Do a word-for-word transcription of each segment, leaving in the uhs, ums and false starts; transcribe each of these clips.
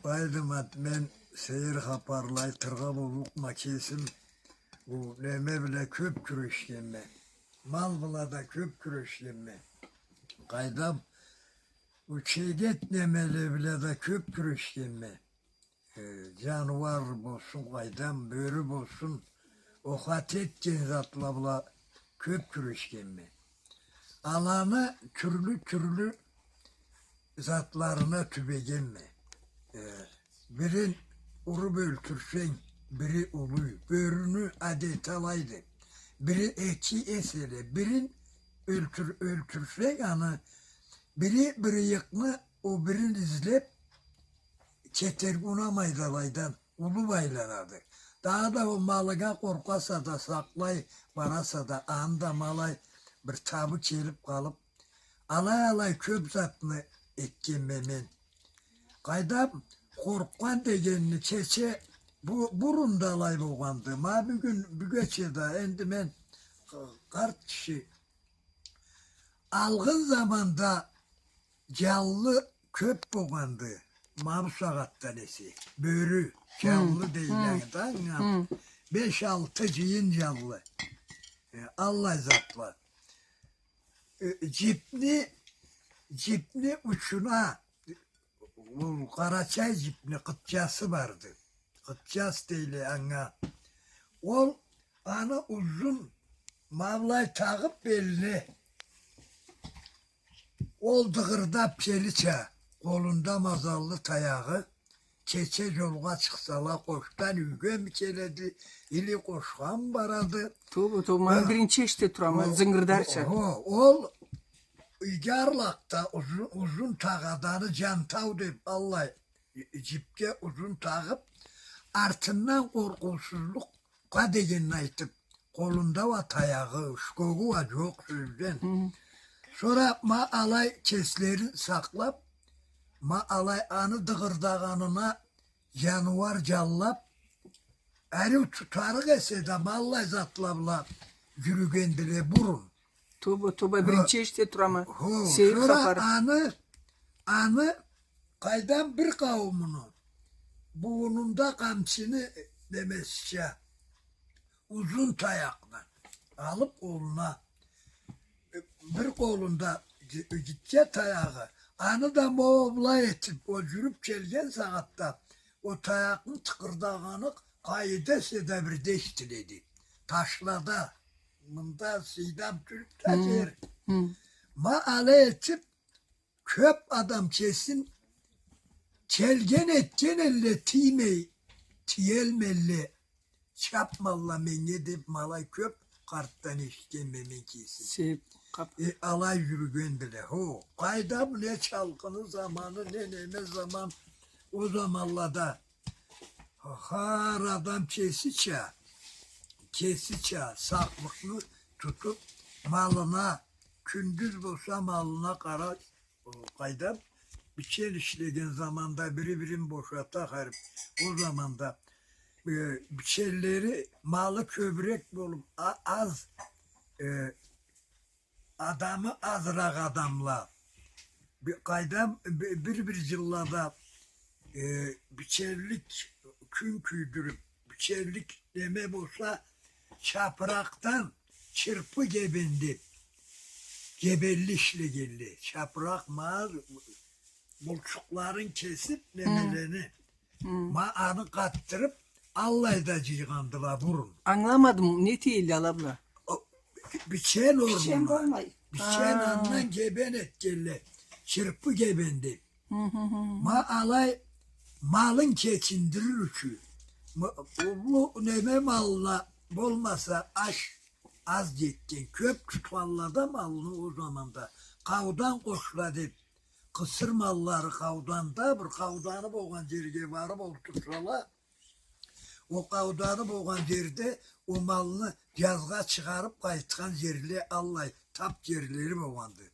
Къайдам, мен сейир хапарла айтыргъа боллукъма, кесим бу неме бла кёп кюрешгенме. Мал бла да кёп кюрешгенме. Къайдам, бу чегет немеле бла да кёп кюрешгенме. Э, жаныуар болсун, къайдам, бёрю болсун, охота этген затла бла кёп кюрешгенме. Аланы тюрлю-тюрлю затларына тюбегенме. Э, бирин уруп ёлтюрсенг, бири улуй. Бёрюню адети алайды. Бири эки эселе, бирин ёлтюр-, ёлтюрсенг аны, бири бир ыйыкъны, о бирин излеп, кетерге унамайды алайдан, улуп айланады. Дагъыда о малынга къоркъаса да, сакълай бараса да, аны да ма алай бир табы келип къалып, алай-алай кёп затны этгенме мен. Къайдам, къоркъгъан дегенни, кече, бу, бурун да алай болгъанды. Ма бюгюн, бюгече да, энди мен къарт киши. Алгъын заманда жанлы кёп болгъанды. Ма бусагъатдан эсе. Бёрю, жанлы дейле да анга. Беш-алты жыйын жанлы. Э, аллай затла. Э, жипни, жипни учуна, ол къарачай жипни къытчасы барды. Къытчас дейле анга. Ол аны узун ма былай тагъып белине, ол дыгъырдап келича, къолунда мазаллы таягъы, кече жолгъа чыкъсала, къошдан юйгеми келеди, или къошхамы барады. Тоба, тоба, мен биринчи эшите турама, зынгырдарча. Хо, ол Игарлакъда узун, узун тагъаданы жантау деп аллай жипге узун тагъып, артындан къоркъуусузлукъгъа дегенин айтып, къолунда уа таягъы, шкогу уа жокъ сёзден. Сора ма алай кеслерин сакълап, ма алай аны дыгъырдагъанына жаныуар жанлап, ариу тутарыкъ эсе да, ма аллай затла бла жюрюгендиле бурун. Тоба, тоба, биринчи эшите турама. Хо, сейир хапар. Сора аны, аны къайдам бир къауумуну буунунда къамчыны немесича, узун таякъны алып къолуна, бир къолунда жи-, житче таягъы. Аны да ма былай этип, о жюрюп келген сагъатда о таякъны тыкъырдагъаны къайда эсе да бирде эшитиледи. Ташлада, мында сыйдам тюлдю да жер. Ма алай этип, кёп адам кесин келген этген элле тиймей, тиелмелле, чапмалла меннге деп ма алай кёп къартдан эшитгенме мен кесим. Сеп, къап- Э, алай жюрюгендиле. Хо, къайдам, не чалкъыны заманы, не неме заман, о заманлада хар адам кесича, кесича сакълыкъны тутуп, малына, кюндюз болса малына къарай, къайдам, бичен ишлеген заманда бири-бирин бошата харип, о заманда, э, биченлери, малы кёбюрек болуп, а-, аз, э, адамы азыракъ адамла. Бир, къайдам, би-, бир-бир жыллада, э, биченлик кюн кюйдюрюп, биченлик неме болса, чапыракъдан чырпы гебен деп, гебенли ишлегенле. Чапыракъ ма булчукъларын кесип, немелени, ма аны къатдырып, аллай да жыйгъандыла бурун. Ангыламадым, не этелле ала бла? О, бичен орнуна. Бичен болмай. Бичен андан гебен этгенле. Чырпы гебен деп. Ма алай малын кечиндирир ючюн. Ма-, уллу неме малла болмаса, аш аз жетген. Кёп тутханла да малны о заманда. Къаудан къошла деп. Къысыр маллары къауданда, бир къауданы болгъан жерге барып олтурсала, о къауданы болгъан жерде о малны жазгъа чыгъарып къайтхан жерле аллай тап жерлери болгъанды.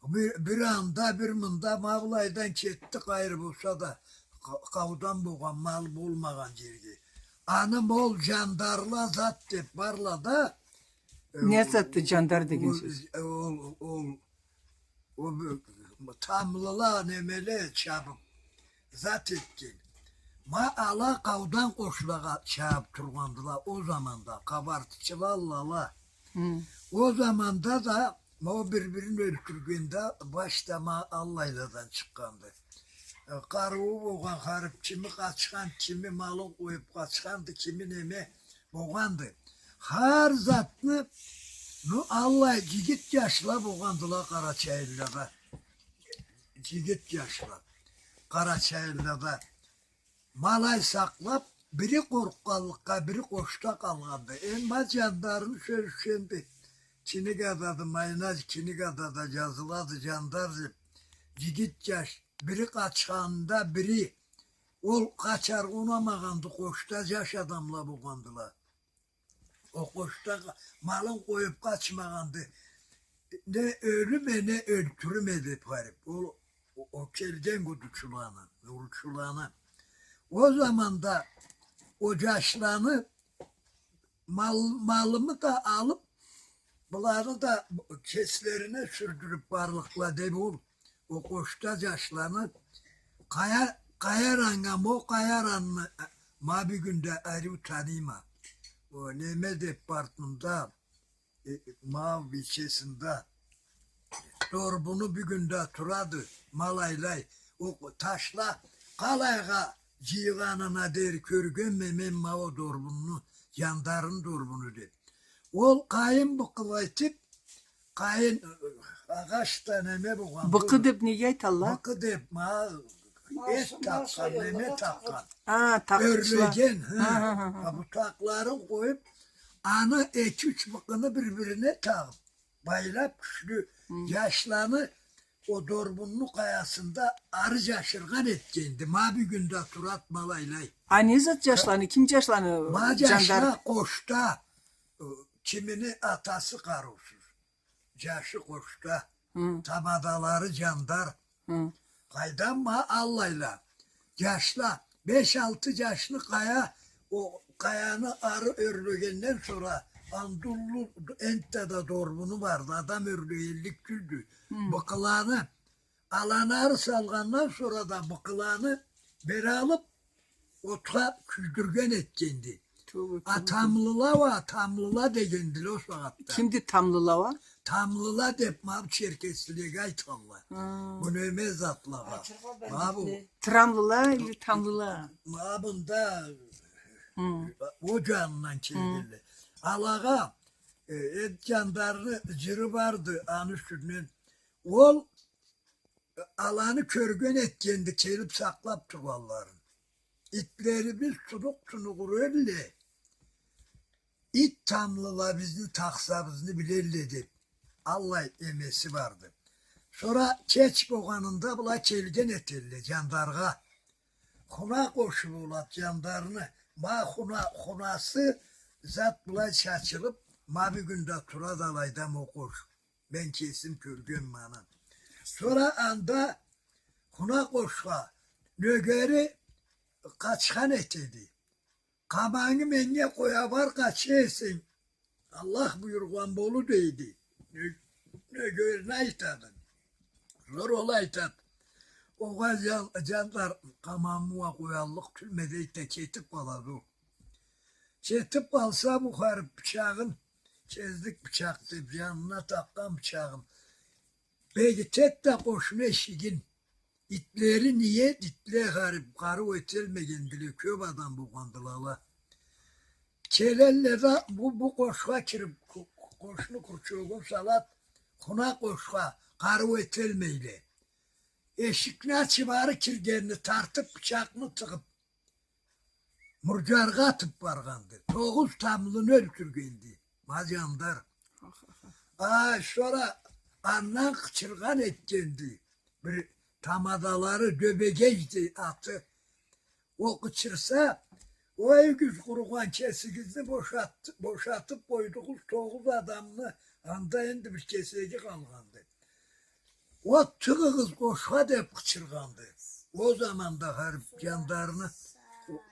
Бир, бир анда, бир мында ма былайдан кетди къайры болса да, къа-, къаудан болгъан мал болмагъан жерге. Аны ма ол жандарла зат деп барла да, э, не затды жандар деген ол, сёз? Ол, ол, ол бир тамлыла, немеле чабып, зат этген. Ма ала къаудан къошлагъа чабып тургъандыла о заманда, къабартычыла ала. Хы. О заманда да ма о бир-бирин ёлтюргенде баш да ма аллайладан чыкъгъанды. Э, къарыуу болгъан харип, кими къачхан, кими малын къоюп къачханды, кими неме болгъанды. Хар затны, ну, аллай джигит джашла болгъандыла къарачайлылада. Джигит джашла. Къарачайлылада. Ма алай сакълап, бири къоркъгъанлыкъгъа, бири къошда къалгъанды. Эм ма джандарыны сёзю энди. Кинигада да, майна кинигада да джазылады, джандар деп. Джигит джаш, бири къачханында бири, ол къачаргъа унамагъанды, къошда джаш адамла болгъандыла. О къошда къа-, малын къоюп къачмагъанды. Не ёлюме, не ёлтюрюме деп харип. Ол, о, о келген къудучуланы, уручуланы. О заманда о джашланы мал-, малымы да алып, быланы да кеслерине сюрдюрюп барлыкъла деп ол. О къошда джашланы Къая-, Къаярангамы, о Къаярангыны ма бюгюн да ариу таныйма. О неме деп барды мында, э, ма бийчесинде. Дорбуну бюгюн да турады, ма алайлай. О ташла къалайгъа джыйгъанына дери кёргенме мен ма о дорбунну, джандарын дорбуну деп. Ол къайын быкъы этип, къайын, э, агъач да неме болгъан. Быкъы деп неге айталла? Быкъы деп, ма, эт такъгъан, неме такъгъан. А, такъгъан. Ёрлеген, хы. Ха, ха, ха, ха. Ха, бутакъларын къоюп, аны эки-юч быкъыны бир-бирине тагъып, байлап, кючлю джашланы о дорбунну къаясында ары джашыргъан этгенди. Ма бюгюн да турад ма алайлай. А не зат джашланы? Ким джашланы? Ма джашла къошда, э, кимини атасы къарыусуз. Джашы къошда. Хы. Тамадалары джандар. Хы. Къайдан ма аллайла. Джашла, беш-алты джашны къая, о къаяны ары ёрлегенден сора, андуллу энтта да дорбуну барды, адам ёрлегенлик тюлдю. Хы. Быкъыланы, аланы ары салгъандан сора да быкъыланы бери алып, отха кюйдюрген этгенди. Тёбе, тёбе, тёбе. А тамлыла уа, тамлыла дегендиле о сагъатда. Кимди тамлыла уа? Тамлыла деп ма бу черкеслилеге айтханла. Ха. Бу неме затлагъа. Ма бу. Трамлыла или тамлыла? Ма бунда, хы, о джанындан келгенле. Алагъа, э, эт джандарыны джыры барды, аны юсюнден. Ол аланы кёрген этгенди, келип сакълап тургъанларын. Итлерибиз тунукъ-тунукъ юрелле, ит тамлыла бизни такъсабызны билелле деп, аллай эмеси барды. Сора кеч болгъанында была келген этелле джандаргъа. Хуна къошулулад джандарыны. Ма хуна, хунасы зат былай чачылып, ма бюгюн да турад алайда ма о къош. Мен кесим кёргенме аны. Сора анда хуна къошха нёгери къачхан этеди. Къамангы меннге къоя бар, къача эсенг, Аллах буюргъан болур дейди. Нё-, нёгерине айтады. Сора ол айтад: огъай, джан-, джандар, къамамы уа къояллыкъ тюлме, дейд да, кетип къалады ол. Кетип къалса, бу харип бычагъын, кезлик бычакъ деп, джанына такъгъан бычагъын, бегитед да къошну эшигин. Итлери, ниет, итле харип къарыу этелмегендиле, кёп адам болгъандыла ала. Келелле да бу, бу къошха кирип, къо-, къошну курчогун салад, хуна къошха къарыу этелмейле. Эшикни ачып, ары киргенни тартып, бычакъны тыгъып, мурджаргъа атып баргъанды. Тогъуз тамлыны ёлтюргенди ма джандар. Ай, сора андан къычыргъан этгенди. Бир тамадалары Дёбегежди аты. Ол къычырса: «Ой, юйюгюз къуругъан, кесигизни бошат-, бошатып къойдугъуз, тогъуз адамны, анда энди бир кесеги къалгъанды. От тыгъыгъыз къошха», — деп къычыргъанды. Ол заманда харип джандарыны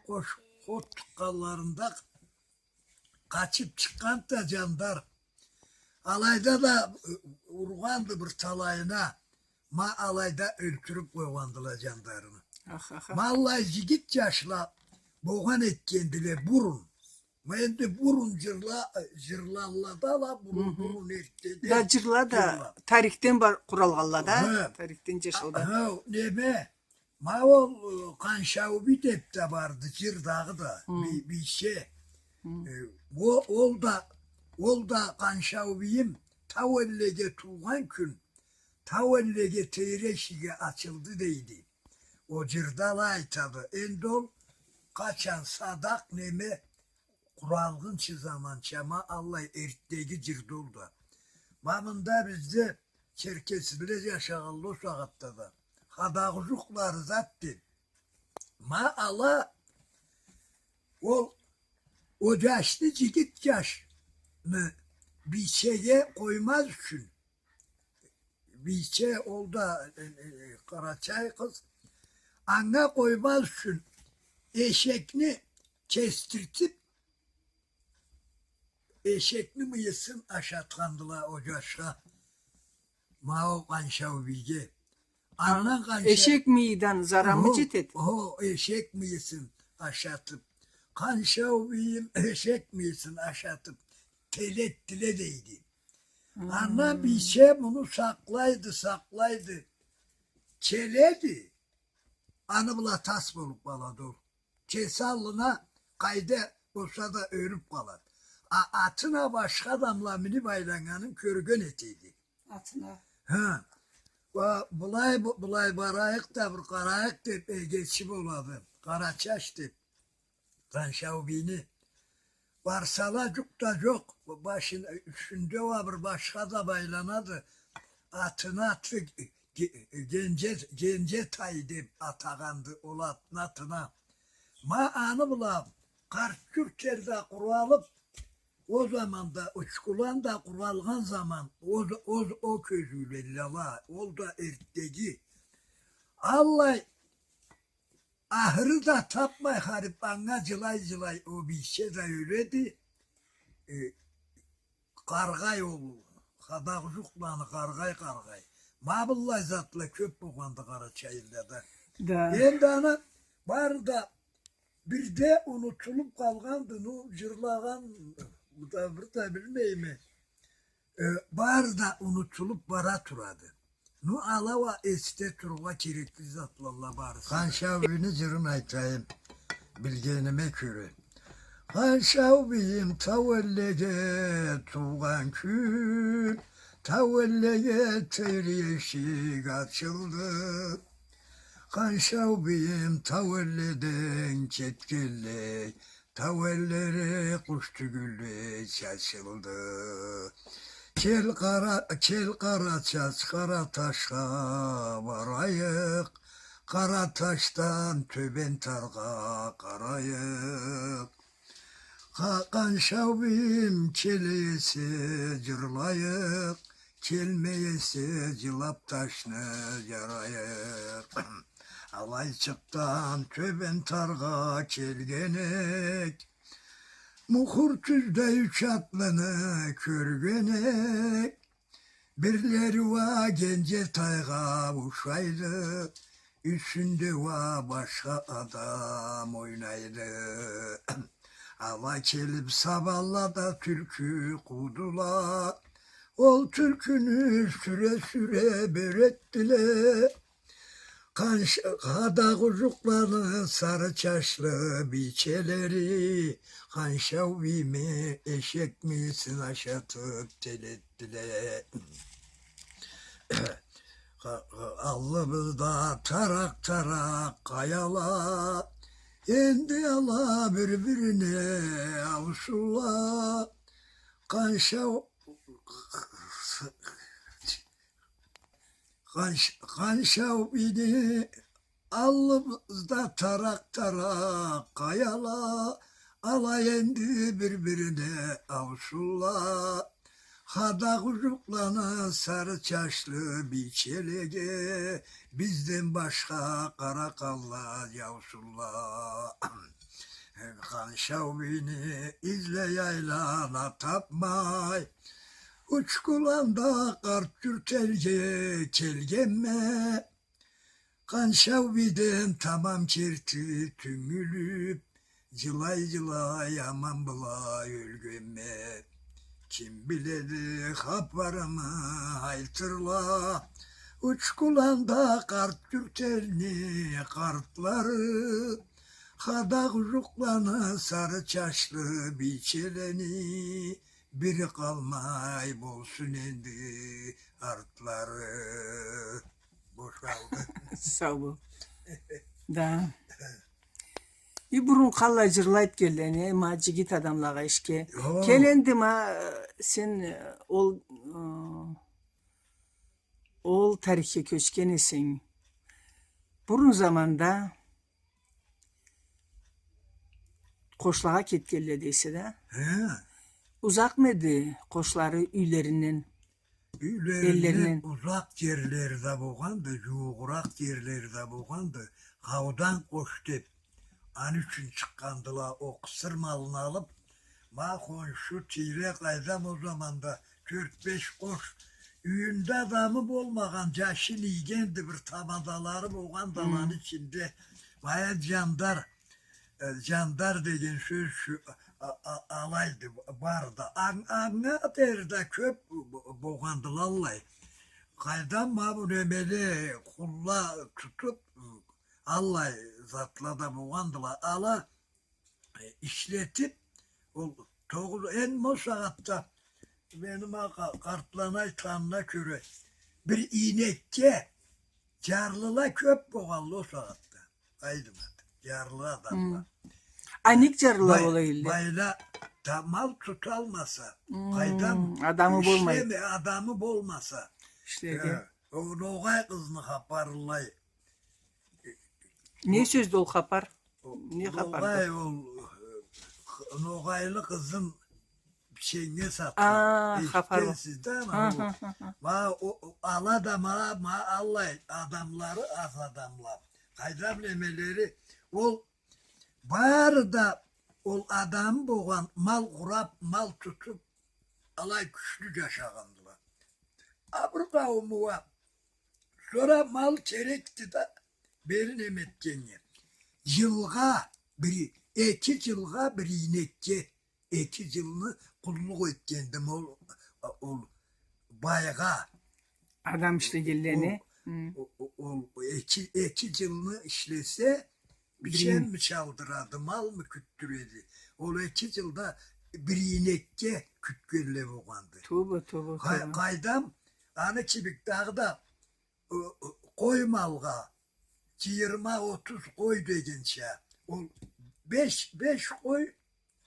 къош-, от тыкъгъанларында къачып чыкъгъанды да джандар. Алайда да, э, ургъанды бир талайына. Ма алайда ёлтюрюп къойгъандыла джандарыны. Аха, аха. Ма аллай джигит джашла болгъан этгендиле бурун. Ма энди бурун джырла-, джырлалла да ала, бурун, бурун эртдеде. Да джырла да тарихден бар къуралгъанла да. Хы. Тарихден джашауда. Хы, неме, ма ол, э, Къаншауби деб да барды, джыр дагъыда, би-, бийче. Э, о-, ол да, ол да Къаншаубийим тау эллеге туугъан кюн, тау эллеге тейри эшиги ачылды дейди. Ол джырда алай айтады. Энди ол къачан садакъ неме къуралгъынчы заманча, ма аллай эртдеги джырды ол да. Ма мында бизде черкесле джашагъанла ол сагъатда да. Хадагъуджукълары зат деб. Ма ала ол, ол джашны, джигит джашны бийчеге къоймаз ючюн, бийче ол да, э, э, къарачай къыз, анга къоймаз ючюн эшекни кесдиртиб, эшекни мыйысын ашатхандыла ол джашха. Ма ол Къаншаубийге. Андан Къанша-, эшек мыйыдан зарамы джетеди? Хо, эшек мыйысын ашатыб. Къаншаубийим эшек мыйысын ашатыб, телетдиле дейди. Андан бийче муну сакълайды, сакълайды. Келеди. Аны бла тас болуб къалады ол. Кеси аллына къайда болса да ёлюб къалады. А атына башха адамла миниб айланнганын кёрген этеди. Атына. Хы. Ва былай, былай барайыкъ да бир къарайыкъ деб, эгечи болады. Къарачаш деб. Къаншаубийни. Барсала, джукъ да джокъ. Башын-, юсюнде уа бир башха да байланады. Атыны аты Ге-, Генже, Генже тай деб атагъанды ол атны атына. Ма аны бла Къарт-Джурт эл да къуралыб, ол заманда Учкулан да къуралгъан заман, ол, ол, ол кёзюулелле ала, ол да эртдеги. Аллай ахыры да табмай, харип анга джылай-джылай ол бийче да ёледи. Э, къаргъай ол, хадагъуджукъланы къаргъай-къаргъай. Ма быллай затла кёб болгъанды Къарачай элде да. Да. Энди аны бары да бир да унутулуб къалгъанды, ну, джырлагъан, бу да бир да билмейме. Э, бары да унутулуб бара турады. Ну, ала уа эсде турургъа керекли затлалла барысы. Къаншаубийни джырын айтайым, билгениме кёре. Къаншаубийим тау эллеге туугъан кюн, тау эллеге тейри эшик ачылды. Къаншаубийим тау элледен кетгенлей, тау эллери къуш тюгюлдей чачылды. Кел, къара, кел, Къарачаш, Къараташха барайыкъ, Къараташдан Тёбен Таргъа къарайыкъ. Къа-, Къаншаубийим келе эсе джырлайыкъ, келмей эсе джылаб ташны джарайыкъ. Алайчыкъдан Тёбен Таргъа келген эк, Мухур тюзде юч атлыны кёрген эк. Бирлери уа Генже тайгъа ушайды, юсюнде уа башха адам ойнайды. Ала келиб сабанлада тюлкю къуудула. Ол тюлкюню сюре-сюре бёлетдиле. Къанш-, хадагъуджукъланы сары чачлы бийчелери Къаншаубийни эшек мыйысына ашатыб телетдиле. Ха-, ха-, аллыбызда таракъ-таракъ къаяла, энди ала бир-бирине ауушдула. Къаншау-, Къанш-, Къаншаубийни аллыбызда таракъ-таракъ къаяла, ала энди бир-бирине ауушдула. Хадагъуджукъланы сары чачлы бийчелеге бизден башха къаракъалла джаушдула. Къаншаубийни излей айлана табмай, Учкуланда Къарт-Джурт элге келгенме, Къаншау бийден тамам керти тюнгюлюп, жылай-жылай аман былай ёлгенме. Ким биледи, хапарымы айтырла учкуланда къарт Кюрт элни къартлары, хада къужукъланы, сары чачлы бийчелени, бири къалмай болсун энди артлары. Бошалды. Сау бол. Да. И бурун къаллай жырлай этгенле, э, ма жигит адамлагъа ишге. О. Кел энди ма, сен, э, ол, э, ол тарихге кёчген эсенг. Бурун заманда къошлагъа кетгенле дейсе да. Хы. Узакъмы эди къошлары юйлеринден? Юйлеринден. Эллеринден. Узакъ жерлери да болгъанды, жууугъуракъ жерлери да болгъанды. Хаудан къош деп, аны ючюн чыкъгъандыла, о къысыр малын алып, ма хоншу тийре къайдам, о заманда тёрт-беш къош. Юйюнде адамы болмагъан, жашыл ийгенди, бир тамадалары болгъанды аланы ичинде. Бая жандар, э, жандар деген сёз шу, а, а, алайды, барды. Ан-, анга дери да кёп бо-, болгъандыла аллай. Къайдам, ма бу немеде къулла тутуп, аллай затла да болгъандыла. Ала э, ишлетип, ол тогъуз, энди ол сагъатда мени ма къа-, къартланы айтханына кёре, бир ийнекге жарлыла кёп болгъанла ол сагъатда. Айдым аты, жарлы адамла. Хы. А нек жарлыла бола элле? Байла да мал туталмаса, хы, къайдам, адамы болмай. Ишлеме, адамы болмаса. Ишлеге. Э, о ногъай къызны хапарылай. Не сёздю ол хапар? Не хапарды? Ногъай ол, э, ногъайлы къызын пиченнге сатхан. А, хапар ол. Эшитгенсиз да, ма, ха, ол. Ха, ха, ха. Ма, о, о, ала да, ма, ма, аллай адамлары, аз адамла. Къайдам, немелери, ол бары да ол адам болгъан, мал къурап, мал тутуп, алай кючлю жашагъандыла. А бир къаууму уа Сора мал керекди да, бери неме этгеннге. Жылгъа бир, эки жылгъа бир ийнекге, эки жылны къуллукъ этгендим ол, ол байгъа. Адам ишлегенлени. Ол, хы, ол, ол, ол эки, эки жылны ишлесе, Биченми чалдырады, малмы кюттюреди. Ол эки жылда бир ийнекге кютгенле болгъанды. Тоба, тоба, тоба. Къайдам, аны кибик дагъыда, ы, ы, къой малгъа, жыйырма, отуз къой дегенча, ол беш, беш къой,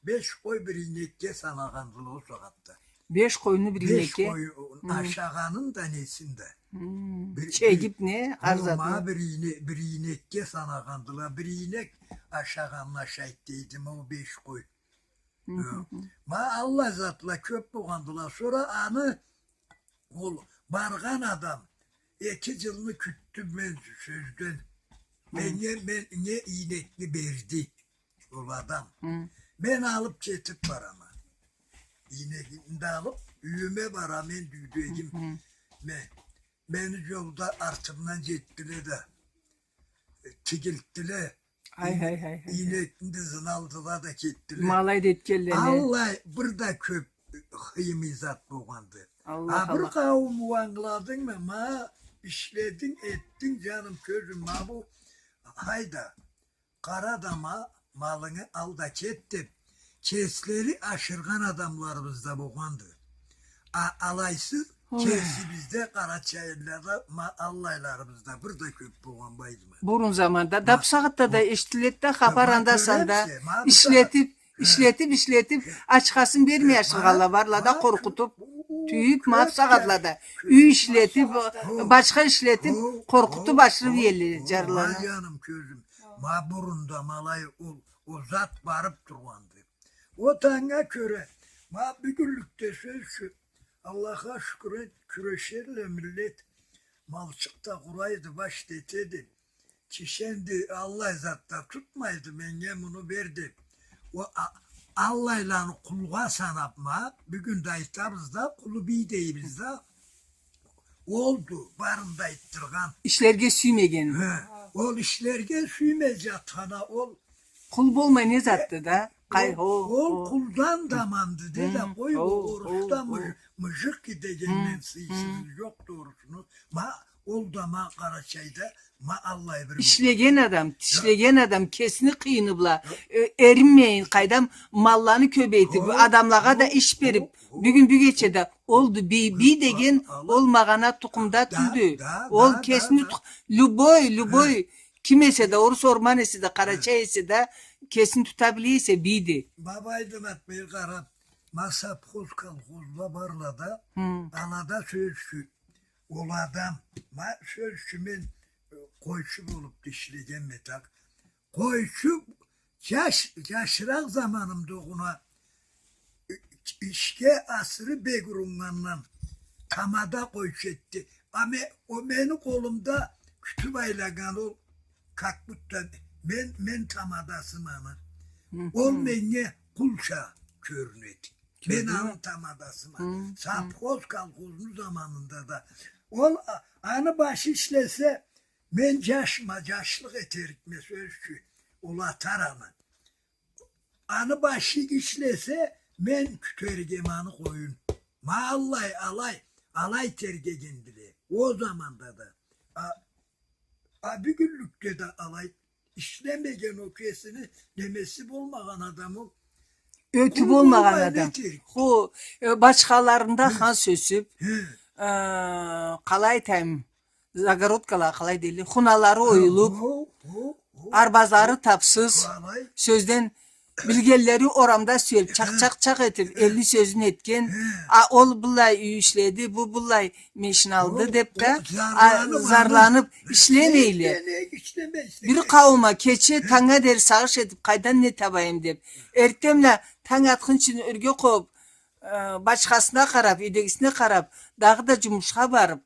беш къой бир ийнекге санагъандыла ол сагъатда. Беш къойну бир ийнекге? Беш къой, ашагъанын да, несин да. Бир, чегип не, ар затын. Ма бир ийне-, бир ийнекге санагъандыла. Бир ийнек ашагъанын ашайды дейди, ма ол беш къой. Ма аллай затла кёп болгъандыла. Сора аны ол баргъан адам эки жылны кютдюм мен сёзден. Меннге, меннге ийнекни берди ол адам. Мен алып кетип барама. Ийнегимни да алып, юйюме барама, мен дюйдегим. Мен, мени жолда артымдан жетдиле да, э, тигилтдиле. Ийнекни да ызына алдыла да кетдиле. Ма алай да этгенле. Аллай бир да кёп хыймый зат болгъанды. А бир къаууму ангыладынгмы? Ма ишлединг, этдинг, жаным, кёзюм, ма бу, хайда, къара да ма, малынгы ал да кет деп, кеслери ашыргъан адамларыбыз да болгъанды. А алайсыз, кесибизде, къарачайлылада, ма аллайларыбыз да бир да кёп болгъан байдымы? Бурун заманда, да бусагъатда да эшитиледи да, хапар анда-санда, ишлетип, ишлетип, ачхасын бермей ашыргъанла барла да, къоркъутуп, тюйюп, ма бусагъатлада юй ишлетип, башха ишлетип, къоркъутуп ашырып иелле жарлыланы. Ма бурунда ма алай ол, ол зат барып тургъанды. Вот анга кёре, ма бюгюнлюкде сёз ючюн, Аллахха шукур эт, кюрешелле миллет, малчыкъ да къурайды, баш да этеди. Киши энди аллай зат да тутмайды, меннге муну бер деп. О, а-, аллайланы къулгъа санап, ма бюгюн да айтабыз да, къулу бий дейбиз да. Олду, барын да айтдыргъан. Ишлерге сюймеген. Хы, ол ишлерге сюймей затхан а, ол Къул болмай не затды да? Къай, ол, хо, ол хо. Къулдан да аманды, де да, хы, къой, хо, ол орусда хо, хо. Мыжы-, мыжыкъ дегенден, хы, сыйсызы, хы, жокъду орусну. Ма, ол да ма Къарачайда, ма аллай бир ишлеген адам, тишлеген адам, кесини къыйыны бла, э, эринмейин, къайдам, малланы кёбейтип, адамлагъа да иш берип, бюгюн-бюгече да олду бий, бий деген ол магъана тукъумда тюлдю. Ол кесини ту-, любой, любой, ким эсе да, орус орман эсе да, къарачай эсе да, кесин тута биле эсе, бийди. Бабай да, Матмир, къара, ма совхоз, колхозла барла да, хы, алада сёз ючюн, ол адам, ма сёз ючюн, мен, э, къойчу болуп да ишлегенме так. Къойчу, жаш, жашыракъ заманымда огъуна, ишге асыры бек уруннгандан тамада къойчу этди. А ме-, о мени къолумда кютюп айланнган ол, как будто мен, мен тамадасыма аны. Хы-хы. Ол меннге къулча кёрюнеди. Мен аны тамадасыма. Хы-хы. Совхоз, колхозну заманында да. Ол а-, аны башы ишлесе, мен жашма, жашлыкъ этерикме, сёз ючюн, ол атар аны. Аны башы ишлесе, мен кютерик эдим аны къоюн. Ма аллай, алай, алай тергегендиле. О заманда да. А, а бюгюнлюкде да алай ишлемеген, о кесини немеси болмагъан адам ол. Ётю болмагъан адам. Хо, э, бачхаларында хан сёсюп, э, къалай айтайым, загородкала, къалай дейле, хуналары оюлуп, арбазлары тапсыз, сёзден билгенлери орамда сюелип, чакъ-чакъ-чакъ этип, элли сёзюн этген, а ол быллай юй ишледи, бу быллай машина алды деп да, а, зарланып, ишлемейле. Бир къауум а кече танга дери сагъыш этип, къайдан не табайым деп. Эртденбла танг атхынчы ёрге къобуп, э, бачхасына къарап, юйдегисине къарап, дагъыда жумушха барып,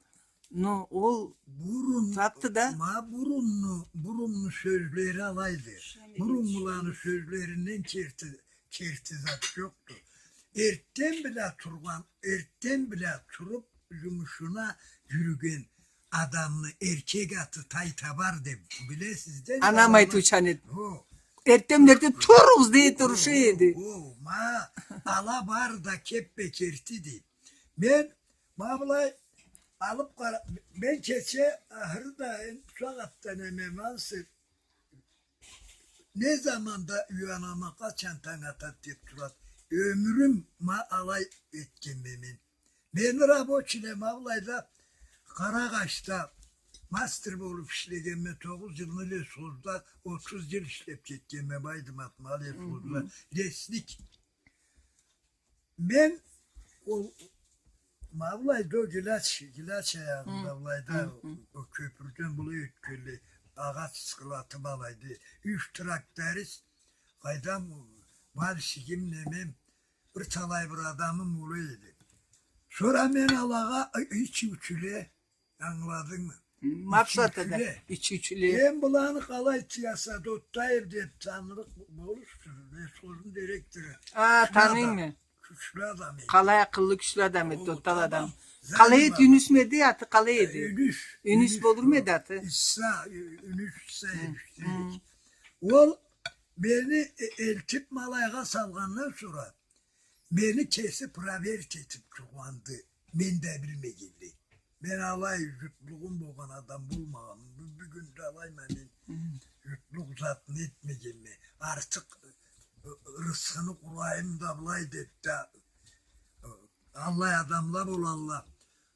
ну, ол бурун, затды да. Ма бурунну, бурунну сёзлери алайды. Бурунлуланы сёзлеринден керти, керти зат жокъду. Эртденбла тургъан, эртденбла туруп, жумушуна жюрюген адамны эркек аты тай табар деп билесиз да. Анам айтыучан эди. Хо. Эртденблерде туругъуз дей туруша эди. Хо, ма, ала бары да кеппе керти дей. Мен, ма былай, алып къара-, мен кече ахырда, энди, бусагъатда неме, мансыр, не заманда уянама, къачан танг атады деп турады. Ёмюрюм ма алай этгенме мен. Мени рабочийле ма былайда Къарагъачда мастер болуп ишлегенме, тогъуз жылны лесхозда, отуз жыл ишлеп кетгенме, Байдымат ма лесхозда, лесник. Мен ол, ма былайда о Гилач, Гилач аягъында былайда о кёпюрден былай ётгенлей, агъач складым алайды. Юч тракторист, къайдам, бальщигим, немем, бир талай бир адамым бола эди. Сора мен алагъа, ы, ичиучюле, ангыладынгмы? Макъсат да, ичиучюле. Ичиучюле. Эм быланы къалай тыяса, Доттаев деп, танырыкъ болурсуз, лесхозну директору. А, таныйма. Кючлю адам эди. Къалай акъыллы, кючлю адам эди, Доттал адам. Къалай эди, Юнюсмю эди аты, къалай эди? Юнюс. Юнюс болурму эди аты? Исса, Ю-, Юнюс Исса эди. Ол мени э-, элтип ма алайгъа салгъандан сора, мени кеси проверить этип тургъанды, мен да билмегенлей. Мен алай жутлугъум болгъан адам болмагъанма. Бю-, бюгюн да алайма мен. Жутлукъ затны этмегенме. Артыкъ, ы, ы, рысхыны къурайым да былай деп да, ы, аллай адамла болалла.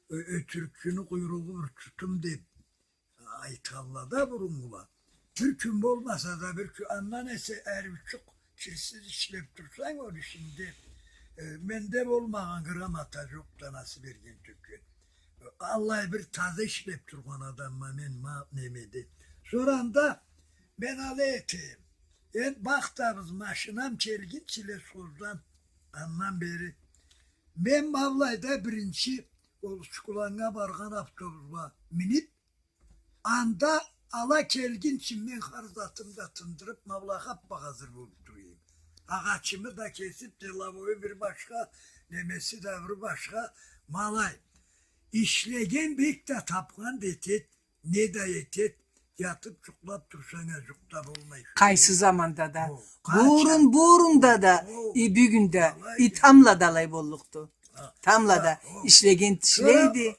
Ы, ётюрюкчюню къуйругъу бир тутум деп айталла да буруннгула. Бир кюн болмаса да, бир кюн, андан эсе, эр учукъ кирсиз ишлеп турсанг ол ишинде, э, менде болмагъан грамота жокъду, анасы берген, тёкген. Аллай бир таза ишлеп тургъан адамма мен ма-, немеде. Сора анда мен алай этейим. Энди бахтабыз, машинам келгинчи лесхоздан, андан бери. Мен ма былайда биринчи ол Учкуланнга баргъан автобусха минип, анда ала келгинчи мен хар затымы да тындырып, ма былай хаппа хазыр болуп тура эдим. Агъачымы да кесип, деловою бир башха, немеси да бир башха, ма алай. Ишлеген бек да тапхан да этед, не да этед, ятып, жукълап турсанг а, жукъ да болмай. Къайсы заманда да. О, къачан? Бурун, бурунда да, о, и бюгюн да, алай, и тамбла да алай боллукъду. Тамбла да. Ишлеген тишлейди.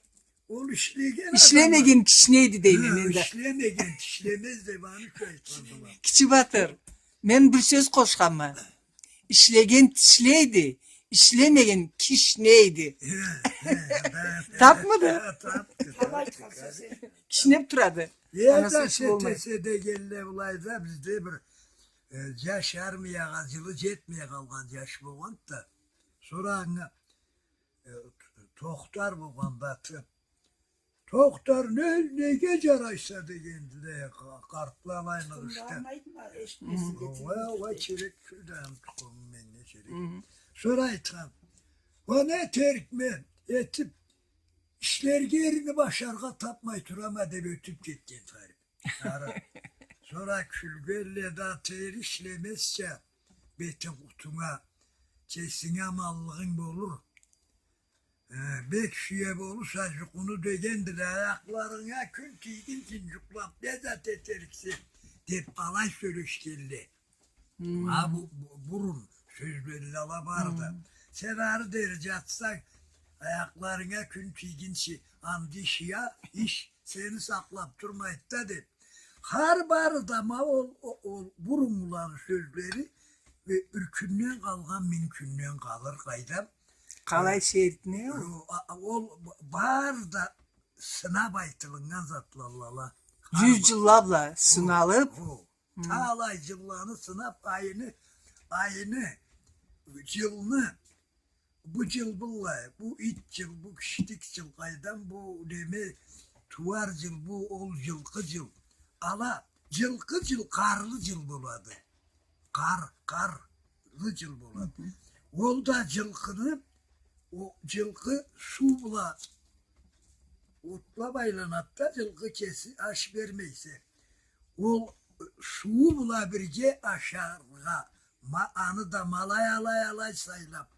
Ол ишлеген адам. Ишлемеген кишнейди дейме мен да. Ишлемеген тишлемез деп аны ючюн айтхандыла. Кичи Батыр, мен бир сёз къошханма. Ишлеген тишлейди, ишлемеген кишнейди. Хе, хе, да, да. Тапмыды? Хе, тапды, тапды. Кишнеп турады. Э, анасы да, ушул болмай. Сетесе дегенле былайда бизде бир, э, жаш армиягъа жылы жетмей къалгъан жаш болгъанды да. Сора анга, э, Тохтар болгъанды аты. Тохтар, не, неге жарайса дегендиле, къа-, къартла алайлыкъ ишде. Тукъумларын айтма, эшитмесин. Ва, ва, керек тюлдю, аны тукъуму меннге керек. Сора айтхан, ва не этерикме, этип, ишлерге ерини башаргъа тапмай турама деп ётюп кетген харип. Ары. Сора кюлгенле да, тери ишлемезча, бетинг къутунга, кесинге аманлыгъынг болур. Э, бек сюе болурса жукъуну дегендиле, аякъларынга кюн тийгинчи жукълап не зат этериксе, деп алай сёлешгенле. Хы, бу, бу, бурун сёзле ала барды. Хы. Сен ары дери жатсанг, аякъларынга кюн тийгинчи, анда иш, я, иш сени сакълап турмайды да, деп. Хар бары да ма ол, о-, ол бурунланы сёзлери, э, бир кюнден къалгъан минг кюнден къалыр, къайдам. Къалай, э, шериди ол? О, а, а, ол б-, бары да сынап айтылыннган затладыла. Хар ба-, жюз жылла бла, о, сыналып. О. Хы. Талай жылланы сынап, айны, айны, жылны, бу жыл быллай, бу ит жыл, бу кишитик жыл, къайдам, бу неме, тууар жыл, бу ол жылкъы жыл. Ала, жылкъы жыл къарлы жыл болады. Къар, къарлы жыл болады. Хы хы. Ол да жылкъыны, о жылкъы суу бла отлап айланады да, жылкъы кеси аш бермейсе. Ол, э, суу бла бирге ашаргъа, ма-, аны да ма алай, алай, алай сайлап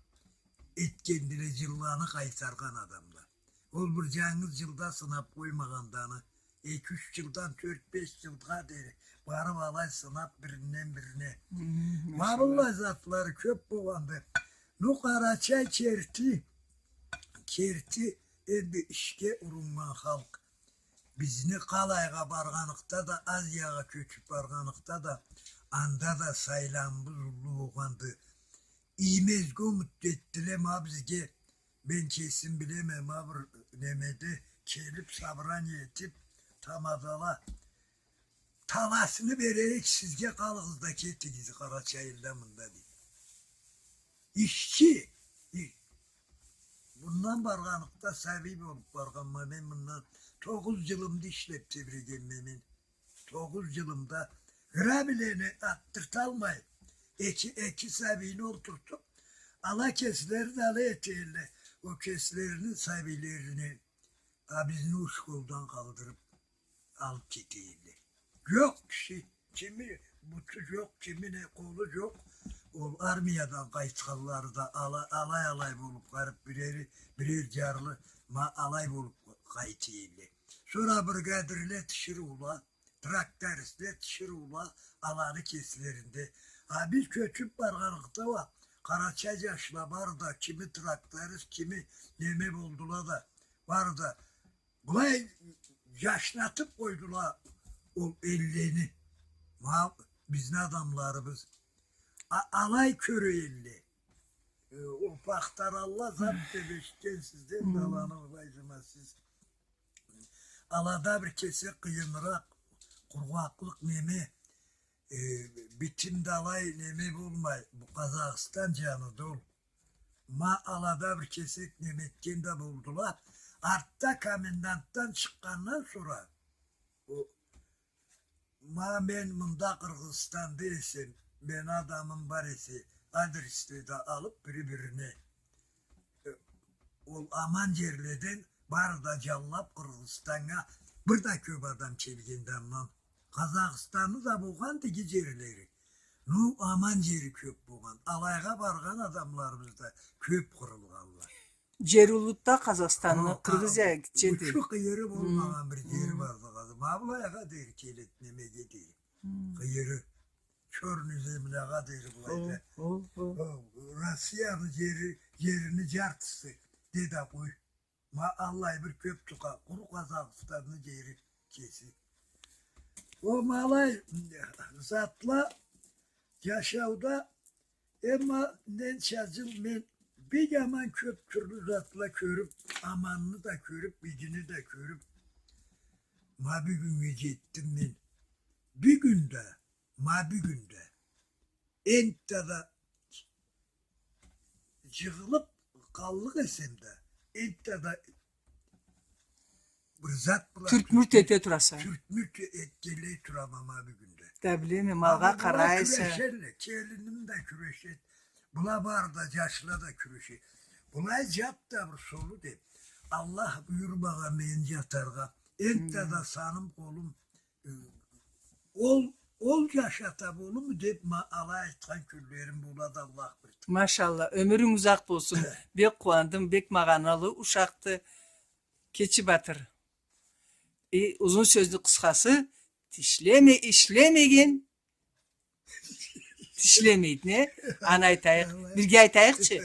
этгендиле жылланы къайтаргъан адамла. Ол бир жангыз жылда сынап къоймагъанды аны. Эки-юч жылдан тёрт-беш жылгъа дери барып алай сынап биринден бирине. Хы, машалла. Ма быллай затлары кёп болгъанды. Ну, Къарачай керти, керти энди ишге уруннган халкъ. Бизни къалайгъа баргъаныкъда да, Азиягъа кёчюп баргъаныкъда да, анда да сайланыбыз уллу болгъанды. Иймезге умут этдиле ма бизге. Мен кесим билеме, ма бир немеде келип, собрание этип, тамадала, таласыны берейик сизге, къалыгъыз да кетигиз Къарачайда мында, дейди. Ишчи, и-, мындан баргъаныкъда сабий болуп баргъанма мен, мындан тогъуз жылымды ишлеп тебирегенме мен. Тогъуз жылымда грабляны атдырталмай, эки, эки сабийни олтуртуп, ала кеслери да алай эте элле, о кеслерини сабийлерини, а бизни ушколдан къалдырып, алып кете элле. Жокъ киши, кими буту жокъ, кими не къолу жокъ, ол армиядан къайтханлары да ала-, алай-алай болуп барып, бирери, бирер жарлы, ма алай болуп къайта элле. Сора бригадирле тиширыула, трактористле тиширыула аланы кеслеринде. А биз кёчюп баргъаныкъда уа, къарачай жашла бары да, кими тракторист, кими неме болдула да, бары да былай жашнатып къойдула ол эллени. Ма бизни адамларыбыз. А-, алай кёре элле. Э, ол пахтаралла зат деп эшитгенсиз да, аланы, былай айтама, сиз. Алада бир кесек къыйыныракъ, къургъакълыкъ неме, э, битим да алай неме болмай, бу Къазахстан жаныды ол. Ма алада бир кесек неме этген да болдула. Артда комендантдан чыкъгъандан сора, о, ма мен мында Къыргъызстанда эсем, мени адамым бар эсе, адресле да алып бири-бирине. Э, ол аман жерледен бары да жанлап Къыргъызстаннга бир да кёп адам келгенди андан. Къазахстанны да болгъан тиги жерлери. Ну, аман жери кёп болгъан. Алайгъа баргъан адамларыбыз да кёп къырылгъанла. Джери уллуду да Къазахстанны, Къыргъызия гитчеди. Ючю къыйыры болмагъан бир джери барды. Ма былайгъа дери келеди, немеге дери. Къыйыры. Чёрный землягъа дери былайда. О, Россияны джери, джерини джартысы деди къой. Ма аллай бир кёп тукъа, къуру Къазахстанны джери кеси. О ма алай затла джашауда, эмма ненча джыл мен бек аман кёп тюрлю затла кёрюп, аманны да кёрюп, игини да кёрюп, ма бюгюннге джетдим мен. Бюгюн да, ма бюгюн да энтда да джыгъылып къаллыкъ эсем да, энтда да бир зат бла тюртмюрт эте тураса. Тюртмюрт этгенлей турама ма бюгюн да. Да билеме, малгъа къарайса. Кюрешелле, келиним да кюрешеди. Была бары да, джашла да кюрешеди. Былай джат да бир солу деп, Аллах буюрмагъан мен джатаргъа. Энтда да саным, къолум, э, ол, ол джашата болуму деп, ма алай айтхан кюнлерим болады, Аллах билди. Машалла, ёмюрюнг узакъ болсун. Бек къууандым, бек магъаналы ушакъды. Кечи Батыр. Э, узун сёзню къысхасы, тишлеме-, ишлемеген тишлемейди, не? Аны айтайыкъ. Бирге айтайыкъчы.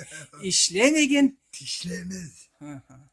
Ишлемеген тишлемез. Хы-хы.